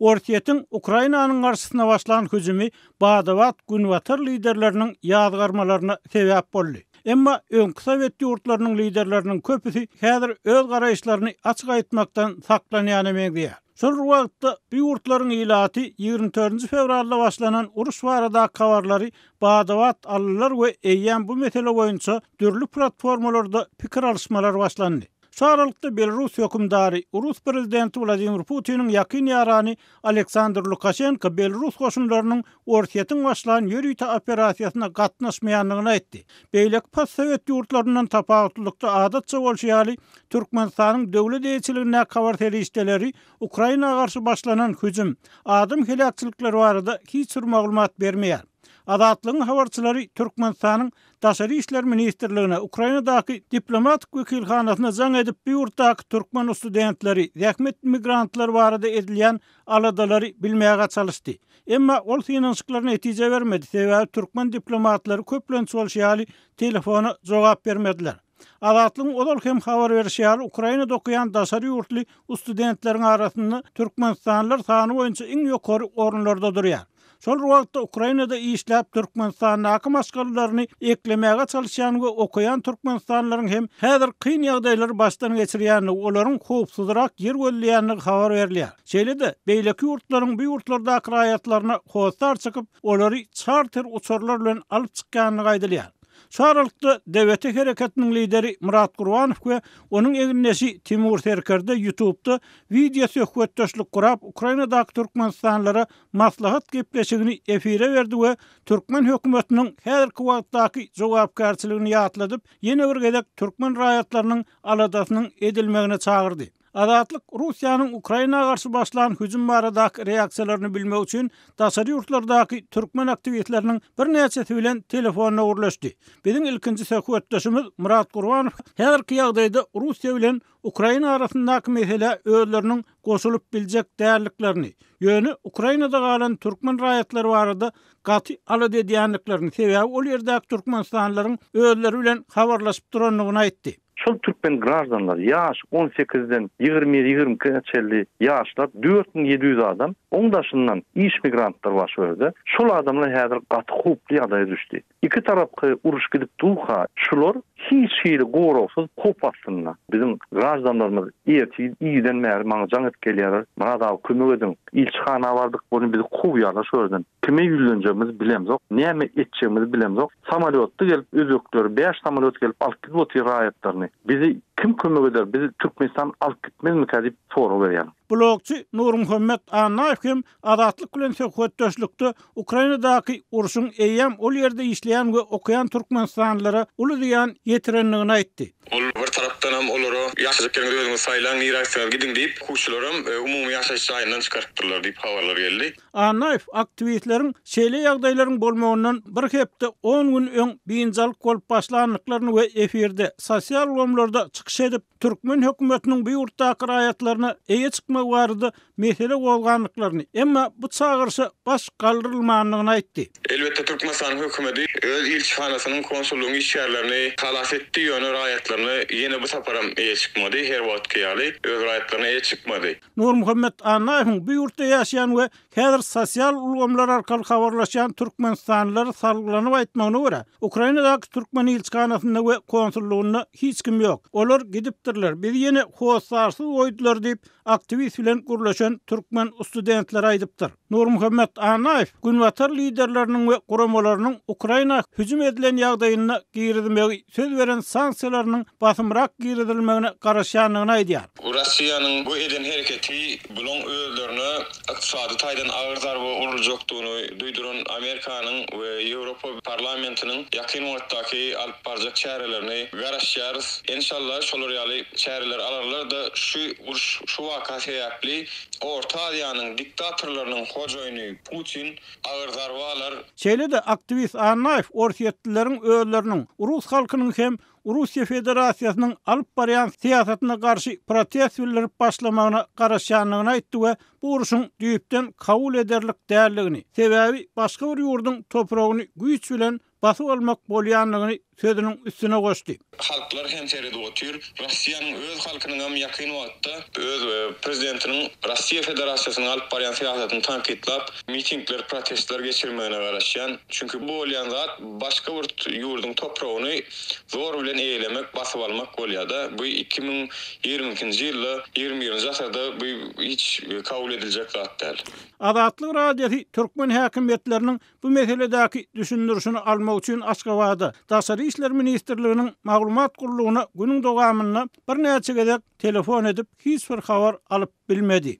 Orsýetiň Ukrainanyň garşysyna başlan hüjümi bada-bat günbatar liderleriniň ýazgarmalaryna sebäp boldy. Emma öňki sowet ýurtlarynyň liderleriniň köpüsi häzir öz garaýyşlaryny açyk aýtmakdan saklanýana meňzeýär. Şol bir wagtda, bu ýurtlaryň ilaty 24-nji fewralda başlanan uruş baradaky habarlary bada-bat aldylar we eýýäm bu mesele boýunça dürli platformalarda pikir alyşmalar başlandy. Şu aralykda belarus hökümdary, rus prezidenti Wladimir Putiniň ýakyn ýarany Aleksandr Lukaşenko belarus goşunlarynyň Orsýetiň başlan ýörite operasiýasyna gatnaşmaýandygyny aýtdy. Beýleki postsowet ýurtlaryndan tapawutlylykda adatça bolşy ýaly, Türkmenistanyň döwlet eýeçiligindäki habar serişdeleri Ukraina garşy başlanan hüjüm, adam heläkçilikleri barada hiç bir maglumat bermeýär. Azatlygyň habarçylary Türkmenistanyň Daşary işler ministrligine, Ukrainadaky diplomatik wekilhanasyna jaň edip, bu ýurtdaky türkmen studentleri, zähmet migrantlary barada edilýän aladalary bilmäge çalyşdy. Emma ol synanyşyklar netije bermedi, sebäbi türkmen diplomatlary köplenç bolşy ýaly telefona jogap bermediler. Azatlygyň ozal hem habar berşi ýaly, Ukrainada okaýan daşary ýurtly studentleriň arasynda türkmenistanlylar sany boýunça iň ýokary orunlarda durýar. Şol bir wagtda Ukrainada işläp, Türkmenistandaky maşgalalaryny eklemäge çalyşýan we okaýan türkmenistanlylaryň hem häzir kyn ýagdaýlary başdan geçirýändigi, olaryň howpsuzrak ýer gözleýändigi habar berilýär. Şeýle-de, beýleki ýurtlaryň bu ýurtlardaky raýatlaryna hossar çykyp, olary çarter uçarlar bilen alyp çykýandygy aýdylýar. Şu aralykda, DWT hereketiniň lideri Myrat Gurbanow we onuň egindeşi Timur Serkerde YouTubda wideo söhbetdeşlik gurap, Ukrainadaky türkmenistanlylara maslahat gepleşigini efire berdi we türkmen hökümetiniň häzirki wagtdaky jogapkärçiligini ýatladyp, ýene bir gezek türkmen raýatlarynyň aladasynyň edilmegine çagyrdy. Azatlyk Russiýanyň Ukraina garşy başlan hüjüm baradaky reaksiýalaryny bilmek üçin daşary ýurtlardaky türkmen aktiwistleriniň birnäçesi bilen telefonda gürleşdi. Biziň ilkinji söhbetdeşimiz Myrat Gurbanow häzirki ýagdaýda Russiýa bilen Ukraina arasyndaky meselä özleriniň goşulyp biljek däldiklerini, ýöne Ukrainada galan türkmen raýatlary barada gaty alada edýändiklerini, sebäbi ol ýerdäki türkmenistanlylaryň özleri bilen habarlaşyp durandygyny aýtdy. Şol türkmen graždanlary, ýaş on sekizden ýigrimi bir, ýigrimi ikä çenli ýaşlar, 4700 adam, oň daşyndan iş migrantlar bar şu ýerde. Şol adamlar häzir gaty howply ýagdaýa düşdi. Iki tarapky uruş gidip durka, şular hiç hili goragsyz howp astynda. Biziň graždanlarymyz ertir irden bäri maňa jaň edip gelýärler, Myrat aga kömek ediň, ilçihana bardyk, ony bizi kowýarlar şu ýerden. Kime ýüzlenjegimizi bilemzok, näme etjegimizi bilemzok. Samolýotda gelip özbekler bäş samolýot gelip alyp gidip otyr raýatlaryny. Bizi kim kömek eder, bizi Türkmenistan alyp gitmezmikä diýip sorag berýärler. Blogçy Nurmuhammet Annaýew hem Azatlyk bilen söhbetdeşlikde Ukrainadaky urşuň eýýäm ol ýerde işleýän we okaýan türkmenistanlylara uly zyýan ýetirendigini aýtdy. Ol bir tarapdanam olara ýaşajak ýeriňizi özüňiz saýlaň, nirä gitseňiz gidiň diýip, okuwçylaram umumy ýaşaýyş jaýyndan çykarypdyrlar diýip habarlar geldi. Annaýew aktiwistleriň şeýle ýagdaýlaryň bolmagyndan bir hepde on gün öň biynjalyk bolup başlandyklaryny we efirde, sosial ulgamlarda çykyş edip, türkmen hökümetiniň bu ýurtdaky raýatlaryna eýe çykmagy barada mesele gozgandyklaryny, emma bu çagyryşa baş galdyrylmandygyny aýtdy. Elbetde, Türkmenistanyň hökümeti öz ilçihanasynyň, konsullygyň işgärlerini halas etdi, ýöne raýatlaryna ýene bu saparam eýe çykmady, her wagtky ýaly öz raýatlaryna eýe çykmady. Nurmuhammet Annaýewiň bu ýurtda ýaşaýan we häzir sosial ulgamlar arkaly habarlaşýan türkmenistanlylara salgylanyp aýtmagyna görä, Ukrainadaky türkmen ilçihanasynda we konsullygynda hiç kim ýok. Olar gidipdirler, bizi ýene hossarsyz goýdular diýip, aktiwist bilen gürleşen türkmen studentleri aýdypdyr. Nurmuhammet Annaýew günbatar liderleriniň we guramalarynyň Ukraina hüjüm edilen ýagdaýynda girizmegi söz beren sanksiýalarynyň basymrak girizilmegine garaşýandygyny aýdýar. Russiýanyň bu eden hereketi bulaň özlerine ykdysady taýdan agyr zarba uruljakdygyny duýduran Amerikanyň we Ýewropa Parlamentiniň ýakyn wagtdaky alyp barjak çärelerini garaşýarys. Enşalla şolar ýaly çäreleri alarlar-da şu uruş şu waka sebäpli Orta Aziýanyň diktatorlarynyň hojaýyny Putin agyr zarba alar. Şeýle-de aktiwist Annaýew orsýetlileriň özleriniň, rus halkynyň hem Russiýa Federasiýasynyň alyp barýan syýasatyna garşy protest bildirip başlamagyna garaşýandygyny aýtdy we bu urşuň düýpden kabul ederlik däldigini, sebäbi başga bir ýurduň topragyny güýç bilen basyp almak bolýandygyny. sözüniň üstüne goşdy. Halklar hem seredip otyr. Russiýanyň öz halkynyňam ýakyn wagtda öz prezidentiniň Russiýa Federasiýasynyň alyp barýan syýasatyny tankytlap, mitingler, protestler geçirmegine garaşýan. Çünki bu bolýan zat başga bir ýurduň topragyny zor bilen eýelemek, basyp almak bolýar-da. Bu 2022-nji ýylda, 21-nji asyrda bu hiç kabul ediljek zat däl. Azatlyk Radiosy türkmen häkimiýetleriniň bu meseledäki düşündirişini almak üçin Aşgabada, Daşary işler ministrliginiň maglumat gullugyna günüň dowamynda birnäçe gezek telefon edip, hiç bir habar alyp bilmedi.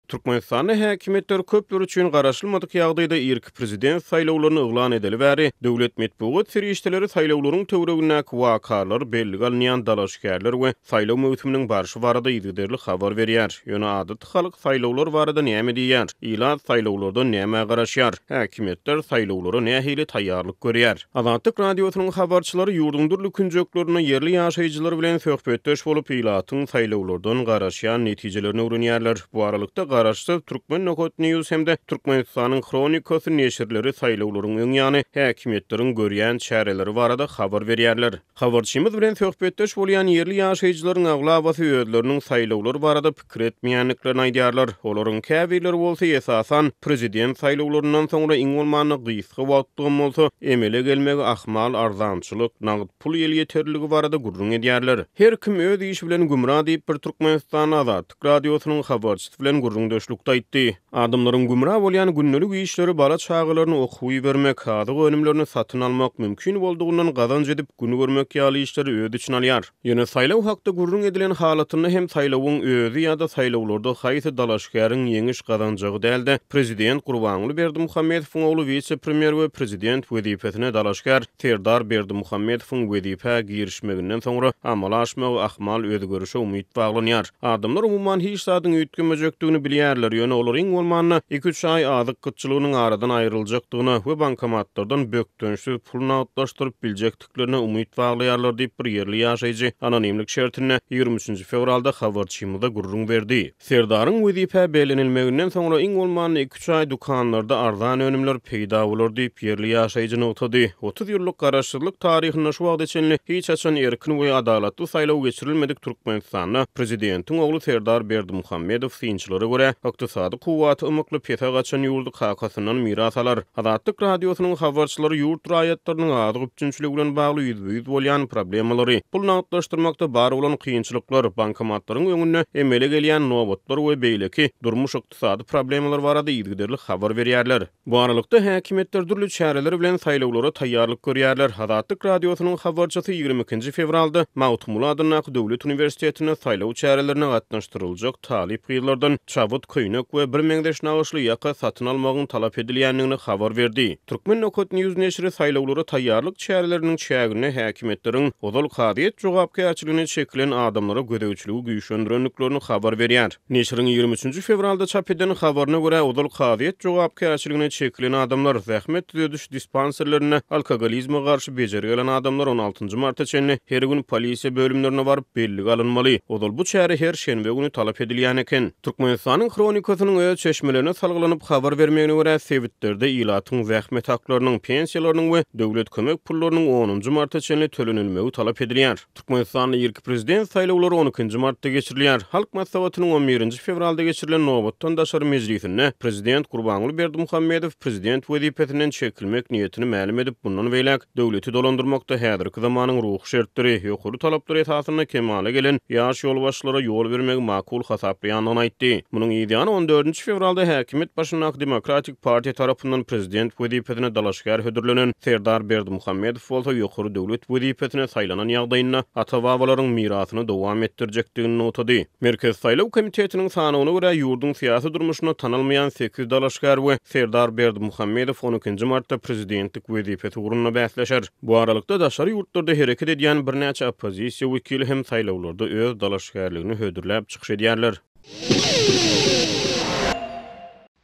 Türkmenistanda häkimiýetler köpler üçin garaşylmadyk ýagdaýda irki prezident saýlawlaryny yglan edeli bäri, döwlet metbugat serişdeleri saýlawlaryň töweregindäki wakalar, bellige alynýan dalaşgärler we saýlaw möwsüminiň barşy barada yzygiderli habar berýär. Ýöne adaty halk saýlawlar barada näme diýýär? Ilat saýlawlardan nämä garaşýar? Häkimiýetler saýlawlara nähili taýýarlyk görýär? Azatlyk Radiosynyň habarçylary ýurduň dürli künjeklerinde ýerli ýaşaýjylar bilen söhbetdeş bolup, ilatyň saýlawlardan garaşýan netijelerini öwrenýärler. Bu aralykda, garaşsyz Turkmen Nokat News hem-de Türkmenistanyň Hronikasy neşirleri saýlawlaryň öň ýany häkimiýetleriň görýän çäreleri barada habar berýärler. Habarçymyz bilen söhbetdeş bolýan ýerli ýaşaýjylaryň aglabasy özleriniň saýlawlar barada pikir etmeýändiklerini aýdýarlar. Olaryň käbirleri bolsa, esasan, prezident saýlawlaryndan soňra iň bolmanda gysga wagtlygam bolsa emele gelmegi ahmal arzançylyk, nagt pul elýeterliligi barada gürrüň edýärler. Her kim öz işi bilen gümra diýip, bir türkmenistanly Azatlyk Radiosynyň habarçysy bilen gürrüňdeşlikde aýtdy. Adamlaryň gümra bolýan gündelik işleri bala-çagalaryny okuwa ibermek, azyk önümlerini satyn almak, mümkin boldugyndan gazanç edip gün görmek ýaly işleri öz içine alýar. Ýöne saýlaw hakda gürrüň edilen halatynda hem saýlawyň özi ýa-da saýlawlarda haýsy dalaşgäriň ýeňiş gazanjagy däl-de, prezident Gurbanguly Berdimuhamedowyň ogly wise-premýer we prezident wezipesine dalaşgär Serdar Berdimuhamedowyň wezipä girişmeginden soňra amala aşmagy ahmal özgerişe umyt baglanýar. Adamlar umuman hiç zadyň üýtgemejekdigini bilýärler, ýöne olar iň bolmanda iki-üç aý azyk gytçylygynyň aradan aýryljakdygyna we bankomatlardan bökdençsiz pul nagtlaşdyryp biljekdiklerine umyt baglaýarlar diýip, bir ýerli ýaşaýjy anonimlik şertinde 23 nji fewralda habarçymyza gürrüň berdi. Serdaryň wezipä bellenilmeginden soňra iň bolmanda iki-üç aý dükanlarda arzan önümler peýda bolar diýip, ýerli ýaşaýjy nygtady. 30 ýyllyk garaşsyzlyk taryhynda şu wagta çenli hiç haçan erkin we adalatly saýlaw geçirilmedik Türkmenistanda prezidentiň ogly Serdar Berdimuhamedow synçylara görä, ykdysady kuwwaty ymykly pese gaçan ýurdy kakasyndan miras alar. Azatlyk Radiosynyň habarçylary ýurt raýatlarynyň azyk üpjünçiligi bilen bagly ýüzbe-ýüz bolýan problemalary, pul nagtlaşdyrmakda bar bolan kynçylyklar, bankomatlaryň öňünde emele gelýän nobatlar we beýleki durmuş-ykdysady problemalar barada yzygiderli habar berýärler. Bu aralykda, häkimiýetler dürli çäreler bilen saýlawlara taýýarlyk görýärler. Azatlyk Radiosynyň habarçysy 22 nji fewralda Magtymguly adyndaky döwlet uniwersitetinde saýlaw çärelerine gatnaşdyryljak talyp gyzlardan çabyt köýnek we birmeňzeş nagyşly ýaka satyn almagyň talap edilýändigini habar berdi. Turkmen Nokat News neşiri saýlawlara taýýarlyk çäreleriniň çäginde häkimiýetleriň ozal kazyýet jogapkärçiligine çekilen adamlara gözegçiligi güýçlendirendiklerini habar berýär. Neşiriň 23 nji fewralda çap eden habaryna görä, ozal kazyýet jogapkärçiligine çekilen adamlar, zähmet düzediş dispanserlerinde alkogolizme garşy bejergi alan adamlar on altynjy marta çenli her gün polisiýa bölümlerine baryp, bellige alynmaly. Ozal bu çäre her şenbe güni talap edilýän eken. Türkmenistanyň Hronikasynyň öz çeşmelerine salgylanyp habar bermegine görä, sebitlerde ilatyň zähmet haklarynyň, pensiýalarynyň we döwlet kömek pullarynyň onunjy marta çenli tölenilmegi talap edilýär. Türkmenistanda irki prezident saýlawlary on ikinji martda geçirilýär. Halk Maslahatynyň on birinji fewralda geçirilen nobatdan daşary mejlisinde prezident Gurbanguly Berdimuhamedow prezident wezipesinden çekilmek niýetini mälim edip, mundan beýläk döwleti dolandyrmakda häzirki zamanyň ruhy şertleri, ýokary talaplar esasynda kemala gelen ýaş ýolbaşçylara ýol bermegi makul hasaplaýandygyny aýtdy. Munuň yzýany on dördünji fewralda häkimiýet başyndaky Demokratik partiýa tarapyndan prezident wezipesine dalaşgär hödürlenen Serdar Berdimuhamedow bolsa ýokary döwlet wezipesine saýlanan ýagdaýynda ata-babalaryň mirasyny dowam etdirjekdigini nygtady. Merkezi saýlaw komitetiniň sanawyna görä, ýurduň syýasy durmuşynda tanalmaýan sekiz dalaşgär we Serdar Berdimuhamedow on ikinji martda prezidentlik wezipesi ugrunda bäsleşer. Bu aralykda, daşary ýurtlarda hereket edýän birnäçe oppozisiýa wekili hem saýlawlarda öz dalaşgärligini hödürläp çykyş edýärler.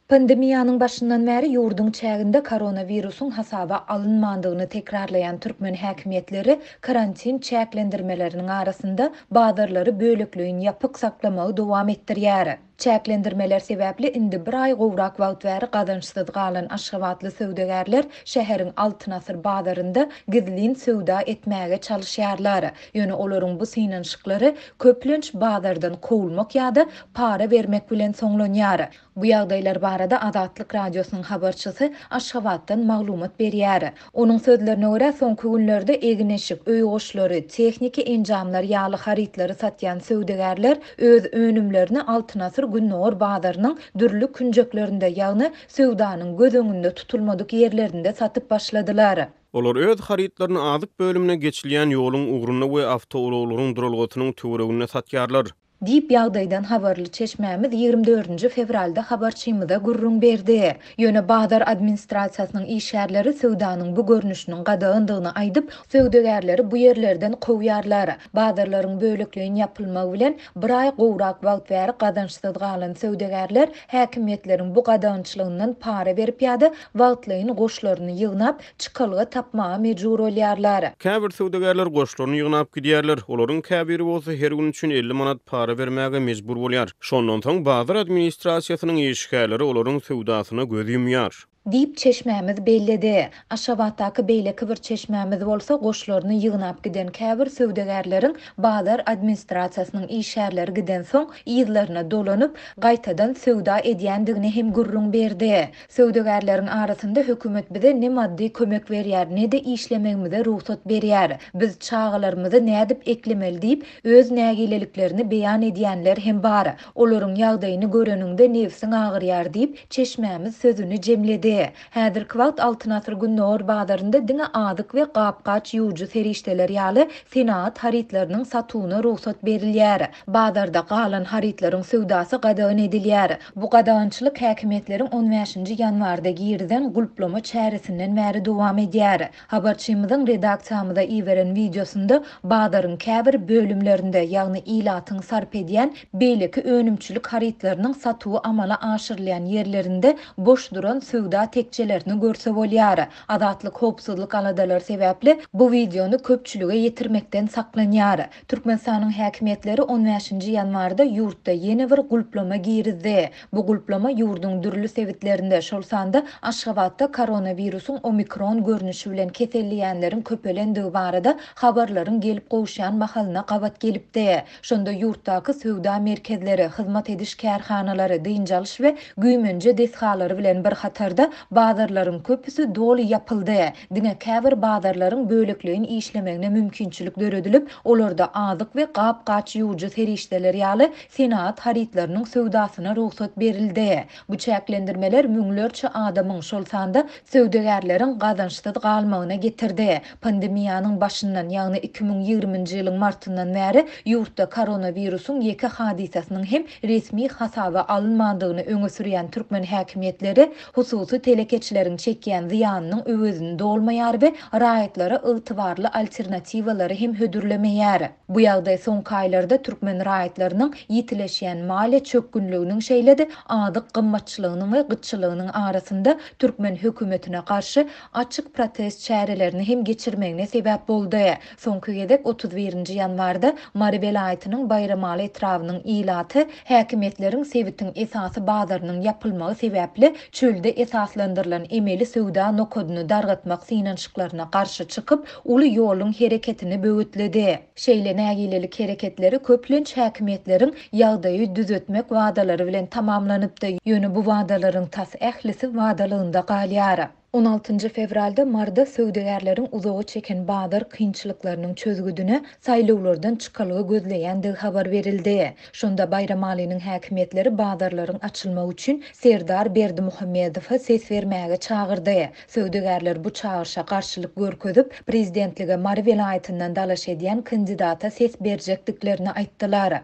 Pandemiýanyň başyndan bäri ýurduň çäginde koronawirusyň hasaba alynmandygyny tekrarlaýan türkmen häkimiýetleri karantin çäklendirmeleriniň arasynda bazarlary bölekleýin ýapyk saklamagy dowam etdirýär. Çäklendirmeler sebäpli indi bir aý gowrak wagt bäri gazançsyz galan aşgabatly söwdagärler şäheriň Altyn asyr bazarynda gizlin söwda etmäge çalyşýarlar. Ýöne olaryň bu synanyşyklary köplenç bazardan kowulmak ýa-da para bermek bilen soňlanýar. Bu ýagdaýlar barada Azatlyk Radiosynyň habarçysy Aşgabatdan maglumat berýär. Onuň sözlerine görä, soňky günlerde egin-eşik, öý goşlary, tehniki enjamlar ýaly harytlary satýan söwdagärler öz önümlerini Altyn asyr Gündogar bazarynyň dürli künjeklerinde, ýagny söwdanyň göz öňünde tutulmadyk ýerlerinde satyp başladylar. Olar öz harytlaryny azyk bölümine geçilýän ýoluň ugrunda we awtoulaglaryň duralgasynyň töwereginde satýarlar. Diýip, ýagdaýdan habarly çeşmämiz ýigrimi dördünji fewralda habarçymyza gürrüň berdi. Ýöne bazar administrasiýasynyň işgärleri söwdanyň bu görnüşiniň gadagandygyny aýdyp, söwdagärleri bu ýerlerden kowýarlar. Bazarlaryň bölekleýin ýapylmagy bilen, bir aý gowrak wagt bäri gazançsyz galan söwdagärler häkimiýetleriň bu gadagançylygyndan para berip ýa-da wagtlaýyn goşlaryny ýygnap, çykalga tapmaga mejbur bolýarlar. Käbir söwdagärler goşlaryny ýygnap gidýärler, olaryň käbiri bolsa her gün üçin 50 manat para bermäge mejbur bolýar. Şondan soň bazar administrasiýasynyň işgärleri olaryň söwdasyna göz ýumýar. Diýip, çeşmämiz belledi. Aşgabatdaky beýleki bir çeşmämiz bolsa goşlaryny ýygnap giden käbir söwdagärleriň bazar administrasiýasynyň işgärleri gidensoň yzlaryna dolanyp, gaýtadan söwda edýändigini hem gürrüň berdi. Söwdagärleriň arasynda hökümet bize ne maddy kömek berýär, ne-de işlemegimize rugsat berýär. Biz çagalarymyzy nädip eklemeli diýip, öz nägileliklerini beýan edýänler hem bar. Olaryň ýagdaýyny göreniňde nebsiň agyrýar diýip, çeşmämiz sözüni jemledi. Häzirki wagt Altyn asyr Gündogar bazarynda diňe azyk we gap-gaç ýuwujy serişdeler ýaly senagat harytlarynyň satuwyna rugsat berilýär. Bazarda galan harytlaryň söwdasy gadagan edilýär. Bu gadagançylyk häkimiýetleriň on bäşinji ýanwarda girizen gulplama çäresinden bäri dowam edýär. Habarçymyzyň redaksiýamyza iberen wideosynda bazaryň käbir bölümlerinde, ýagny ilatyň sarp edýän beýleki önümçilik harytlarynyň satuwy amala aşyrylýan ýerlerinde boş duran söwda tekjelerini görse bolýar. Azatlyk howpsuzlyk aladalary sebäpli bu wideony köpçülige ýetirmekden saklanýar. Türkmenistanyň häkimiýetleri on bäşinji ýanwarda ýurtda ýene bir gulplama girizdi. Bu gulplama ýurduň dürli sebitlerinde, şol sanda Aşgabatda koronawirusyň omikron görnüşi bilen keselleýänleriň köpelendigi barada habarlaryň gelip gowuşýan mahalyna gabat gelipdi. Şonda ýurtdaky söwda merkezleri, hyzmat ediş kärhanalary, dynç alyş we güýmenje desgalary bilen bir hatarda bazarlaryň köpüsi doly ýapyldy. Diňe käbir bazarlaryň bölekleýin işlemegine mümkinçilik döredilip, olarda azyk we gap-gaç ýuwujy serişdeler ýaly senagat harytlarynyň söwdasyna rugsat berildi. Bu çäklendirmeler müňlerçe adamyň, şol sanda söwdagärleriň gazançsyz galmagyna getirdi. Pandemiýanyň başyndan, ýagny 2020-nji ýylyň martyndan bäri ýurtda koronawirusyň ýeke hadysasynyň hem resmi hasaba alynmandygyny öňe sürýän türkmen häkimiýetleri hususy telekeçileriň çekýän zyýanynyň öwezini dolmaýar we raýatlara ygtybarly alternatiwalary hem hödürlemeýär. Bu ýagdaý soňky aýlarda türkmen raýatlarynyň ýitileşýän maliýe çökgünliginiň şeýle-de azyk gymmatçylygynyň we gytçylygynyň arasynda türkmen hökümetine garşy açyk protest çärelerini hem geçirmegine sebäp boldy. Soňky gezek 31 nji ýanwarda Mary welaýatynyň Baýramaly etrabynyň ilaty häkimiýetleriň sebitiň esasy bazarynyň ýapylmagy sebäpli çölde esaslandyrylan emeli söwda nokadyny dargatmak synanyşyklaryna garşy çykyp, uly ýoluň hereketini böwetledi. Şeýle nägilelik hereketleri köplenç häkimiýetleriň ýagdaýy düzetmek wadalary bilen tamamlanypdy, ýöne bu wadalaryň tas ählisi wadalygynda galýar. On altynjy fewralda Maryda söwdagärleriň uzaga çeken bazar kynçylyklarynyň çözgüdine saýlawlardan çykalga gözleýändigi habar berildi. Şonda Baýramalynyň häkimiýetleri bazarlaryň açylmagy üçin Serdar Berdimuhamedowa ses bermäge çagyrdy. Söwdagärler bu çagyryşa garşylyk görkezip, prezidentlige Mary welaýatyndan dalaş edýän kandidata ses berjekdiklerini aýtdylar.